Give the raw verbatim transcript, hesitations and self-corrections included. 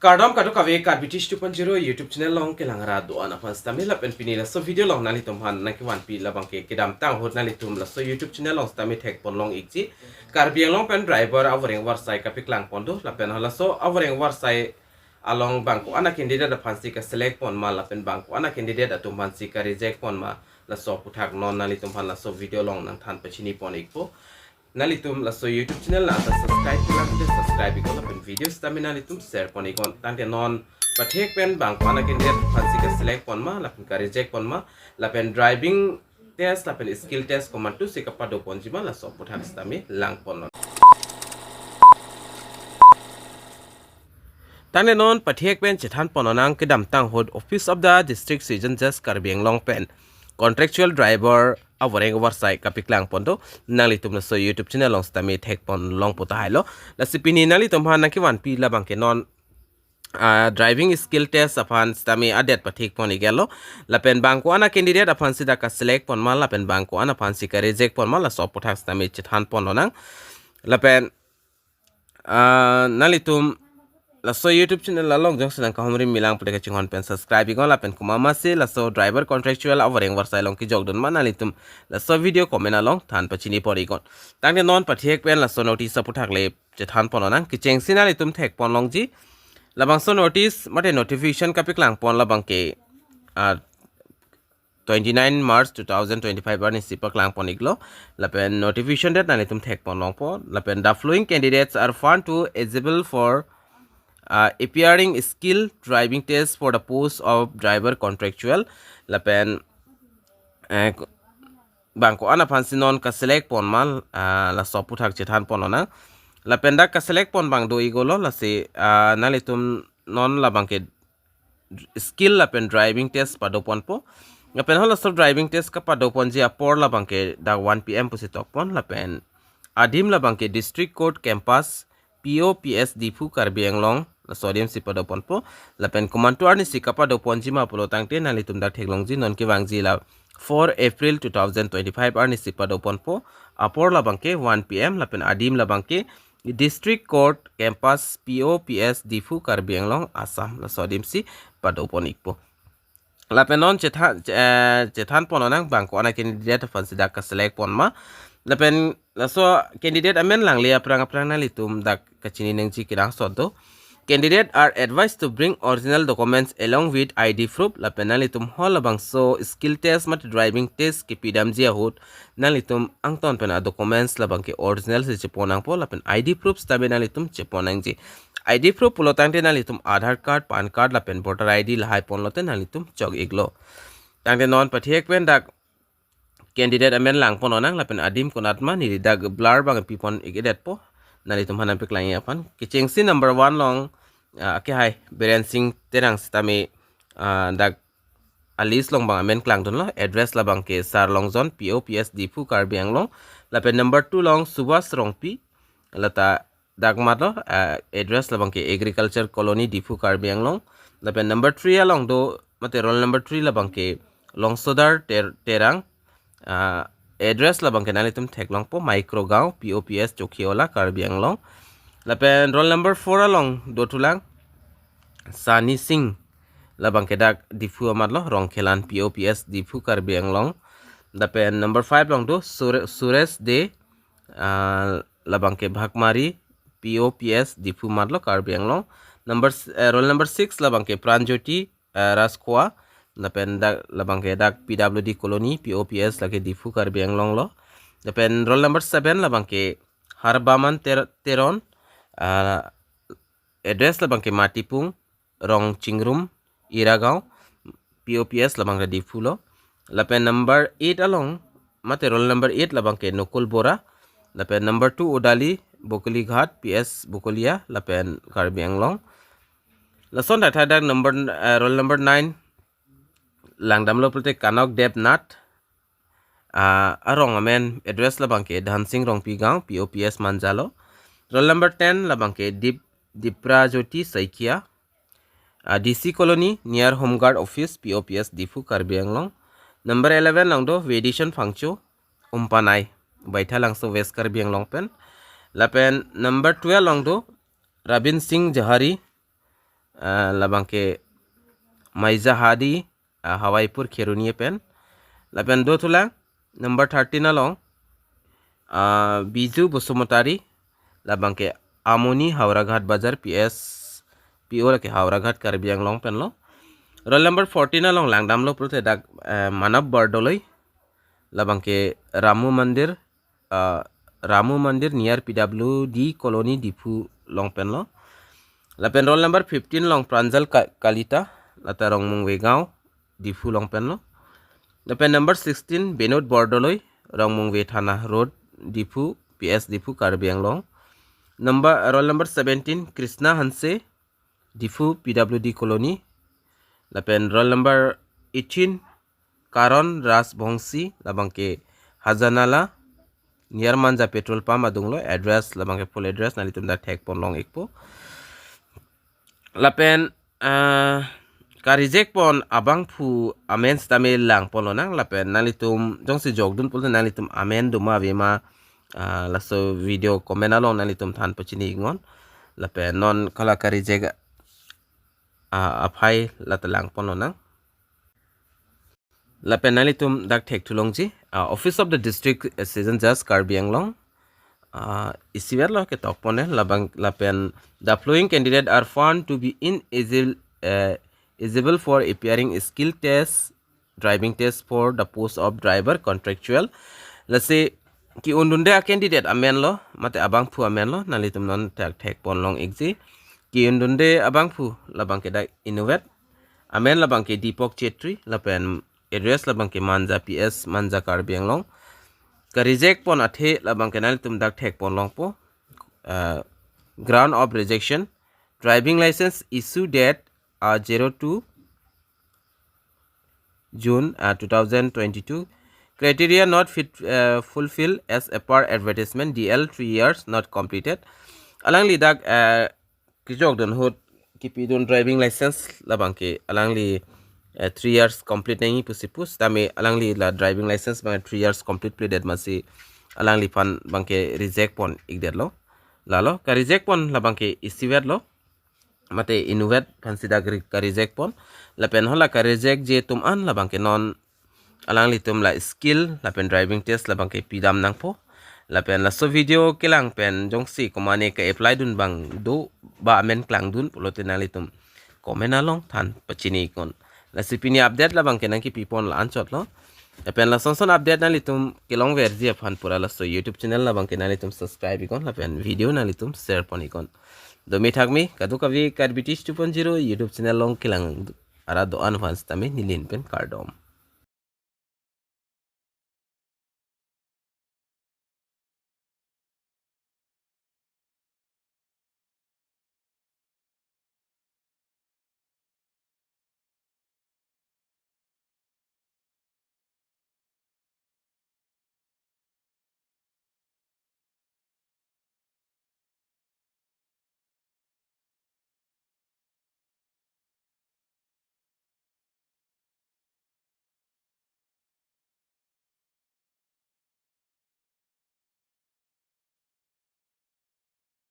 Kardom kadokave Karbi Tish two point zero YouTube channel along kelang ra do-an aphan sitame lapen pini laso video along nanglitum aphan nangkevanpi labangke kedamtang ahut nanglitum laso YouTube channel along sitame thekpon long ikji. Karbi Anglong pen driver avoreng avarsai kapeklang pon do lapen halaso avoreng avarsai along bang ko-an a candidate aphansi ka-select pon ma lapen bang ko-an a candidate atum aphansi ka-reject pon ma, laso aphuthak non nanglitum aphan laso video along nangthan pachini pon ikpo. Nanglitum laso YouTube channel la anta subscribe kelang te subscribe iknon lapen video sitame nanglitum share pon iknon. Tangte non pathek pen bang ko-an a candidate aphansi ka-select pon ma lapen ka-reject pon ma lapen driving test lapen skill test komantusi kapado ponji ma laso aphuthak sitame lang pon non. Tangte non pathek pen chethan pon nang kedamtang ahut Office of the District Session Judge Karbi Anglong pen contractual driver avoreng avarsai kapeklang pon do. Nanglitum laso YouTube channel along sitame thekpon longpo tahai lo. Lasi pini nanglitum aphan nangkevanpi labangke non ah, driving skill test aphan sitame adet pathek pon iklo. Lapen bang ko-an a candidate aphansi dak ka-select pon ma lapen bang ko-an aphansi ka-reject pon ma laso aphuthak sitame chethan pon nang. Lapen ah, nanglitum laso YouTube channel along jongsi nangkahumri milang pule kachinghon pen subscribe iknon lapen komat masi laso driver contractual avoreng avarsai along kejok dun ma nanglitum laso video comment along than pachini pon iknon. Tangte non pathek pen laso notice aphuthak le chethan pon nang. Kechengsi nanglitum thekpon longji. Labangso notice mate notification kapeklang pon labangke ah, twenty-nine March two thousand twenty-five arnisi paklang pon iklo. Lapen notification date nanglitum thekpon longpo. Lapen the following candidates are found to eligible for ah, appearing skill driving test for the post of driver contractual. Lapen eh, bang ko-an aphansi non ka-select pon ma ah, laso aphuthak chethan pon nang. Lapen dak ka-select pon bang do iklo lasi ah, nanglitum non labangke skill lapen driving test pado ponpo. Lapen halaso driving test kapado ponji apor labangke dak one P M pusi tok pon lapen adim labangke District Court Campus P O P S Diphu Karbi Anglong laso adimsi pado ponpo. Lapen komantu arnisi kapado ponji ma pulo tangte nanglitum dak theklongji non kevangji la four April two thousand twenty-five arnisi pado ponpo. Apor labangke one P M lapen adim labangke District Court Campus P O P S Diphu Karbi Anglong Assam laso adimsi pado pon ikpo. Lapen non chethan eh, chethan pon nang bang ko-an a candidate aphansi dak ka-select pon ma. Lapen laso candidate amen langle aphrang aphrang nanglitum dak kachini nangji kenangsot do. Candidate are advised to bring original documents along with I D proof. Lapen nanglitum hol labangso skill test mate driving test kepidamji ahut nanglitum angton pen a documents labangke original si chepon nangpo lapen I D proof sitame nanglitum chepon nangji. I D proof pulo tangte nanglitum Aadhaar card, PAN card lapen voter I D lahai ponlote nanglitum chok iklo. Tangte non pathek pen dak candidate amen lang pon nang lapen adim konat ma neli dak blur bang pi pon ik-edetpo. Nanglitum aphan nangpeklang aphan. Kechengsi number one along ah, akehai Biren Singh Terang sitame ah, dak a-list along bang amen klangdunlo. Address labangke Sarlongjon P O P S Diphu Karbi Anglong. Lapen number two along Subhas Rongpi. Lata dak matlo ah, address labangke Agriculture Colony Diphu Karbi Anglong. Lapen number three along do mate roll number three labangke Longsodar Ter- Terang. Ah, address labangke nanglitum theklongpo Microgaon P O P S Chokihola Karbi Anglong. Lapen roll number four along dothulang Sani Singh labangke dak Diphu amatlo Rongkhelan P O P S Diphu Karbi Anglong. Lapen number five along do Sure- Suresh De ah, labangke Bhakmari P O P S Diphu matlo Karbi Anglong. Number s- eh, roll number six labangke Pranjyoti eh, Raskhowa. Lapen dak labangke dak P W D Colony P O P S lake Diphu Karbi Anglong lo. Lapen roll number seven labangke Harbaman Ter- Teron. Ah, address labangke Matipung Rongchingrum Iragaon P O P S labangke Diphu lo. Lapen number eight along mate roll number eight labangke Nukul Bora. Lapen number two Udali Bokolighat P S Bokolia lapen Karbi Anglong. Lason dak thadak number eh, roll number nine langdamlo pulote Kanok Debnath ah, arong amen address labangke Dhansing Rongpigaon P O P S Manjalo. Roll number ten labangke Dip Dipra Jyoti Saikia ah, D C Colony near Home Guard Office P O P S Diphu Karbi Anglong. Number eleven along do Vedison Phangcho Umpanai Baithalangso West Karbi Anglong pen. Lapen number twelve along do Rabin Singh Jahari ah, labangke Maizahadi, ah, Hawaipur Kheroni pen. Lapen dothulang number thirteen along, ah, Biju Basumatari, labangke Amoni Howraghat Bazar P S P O lake Howraghat Karbi Anglong penlo. Roll number fourteen along langdamlo pulote dak, eh, Manab Bordoloi, labangke Ramu Mandir, ah, Ramu Mandir near P W D Colony Diphu along penlo. Lapen roll number fifteen along Pranjal Ka-, Kalita, lata Rongmongve Gaon, Diphu along penlo. Lapen number sixteen Binod Bordoloi, Rongmongve Thana Road, Diphu, P S Diphu, Karbi Anglong. Number, roll number seventeen Krishna Hanse, Diphu P W D Colony. Lapen roll number eighteen Karon Rajbongsi, labangke Hajanala near Manja petrol pump adunglo, address labangke full address nanglitum dak thekpon long-ikpo. Lapen, ah, ka-reject pon abangphu amen sitame langpon lonang, lapen nanglitum jongsi jokdun pulote nanglitum amen doma avema, ah, laso video comment along nanglitum than pachini-iknon. Lapen non hala ka-reject, ah, aphai lata langpon lonang. Lapen nanglitum dak thekthulongji, ah, Office of the District Session Judge Karbi Anglong, ah, isiverlo ketokpon-e, labang lapen the following candidate are found to be ineligible, eh, eligible for appearing skill test, driving test for the post of driver contractual. Lasi ke-undunde a-candidate amenlo, mate abangphu amenlo, nanglitum non thek thekpon long-ikji. Ke-undunde abangphu labangke dak inutvet, amen labangke Deepak Chetri, lapen address labangke Manja P S, Manja, Karbi Anglong. Ka-reject pon athe labangke nanglitum dak thekpon longpo. Uh, ground of rejection: driving license issue date, uh, zero two June, uh, two thousand twenty-two. Criteria not fit, uh, fulfill as per advertisement, D L three years not completed. Alangli dak, uh, kejokdun ahut kepidun driving license labangke alangli, eh, three years complete nangji pusi pu, sitame alangli la driving license abang three years complete pledet amatsi alangliphan abangke reject pon-ikdetlo. Lalo ka-reject pon labangke isivetlo, mate inutvet aphansi dak re-, ka-reject pon. Lapen hala ka-rejectji atum an labangke non alanglitum la skill lapen driving test labangke pidam nangpo. Lapen laso video kelang pen jongsi komatne ka-apply dun abang do ba amen klangdun pulote nanglitum comment along than pachini-iknon. Lasi pini update labangke nangkepipon la-anchotlo. Lapen lasonson update nanglitum kelongverji aphan pura laso YouTube channel labangke nanglitum subscribe-iknon, lapen video nanglitum share pon-iknon. Dome thakme, kadokave Karbi Teach two point zero YouTube channel along kelang arat do-an aphan sitame neli pen kardom.